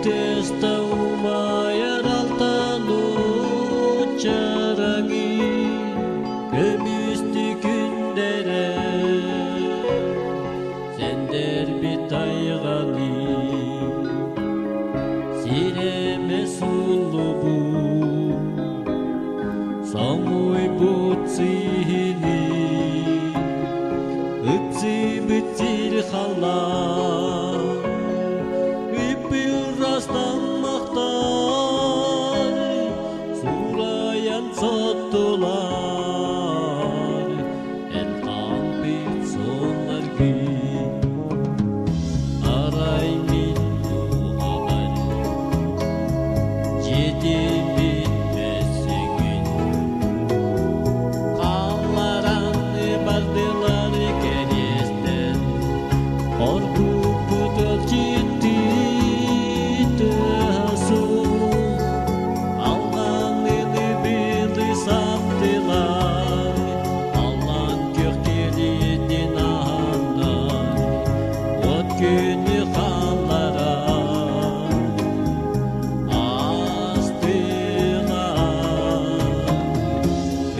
Итеста умайар алтан чараҥы көмүстүү күндэрэ сендербит тайҕаны сирэме суллубут соҥуйбут сиһини ыпсыбыт сир халлаан Ыппырастаммахтар суурайан соттулар эн хаампыт суолларгын арай мин дууһабар дьиэтиммит мөссүгүн хаалларан бардылар кэриэстэн Оргуппут өлчүттүү тыаһа суох, алланыны били саптылар, аллан күөх киэлитин аһаннар, от күнү хаалларар астылар.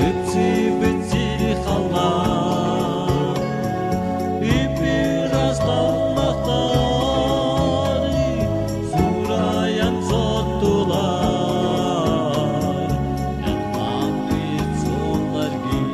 Ыпсыбыт сири халлаан, Үпүрастаммахтар, суурайан соттулар, эн хаампыт суолларгын.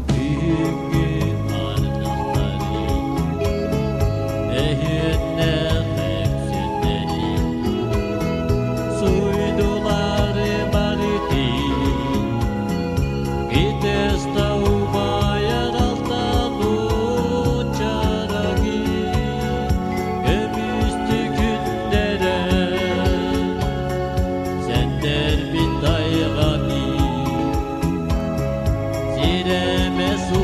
Күһүҥҥү ардахтары өһүөннээх өксүннэри суйдулар барытын Итеста убайар алтан чарагы көмүстүү күндэрэ сендербит тайҕаны сирэме су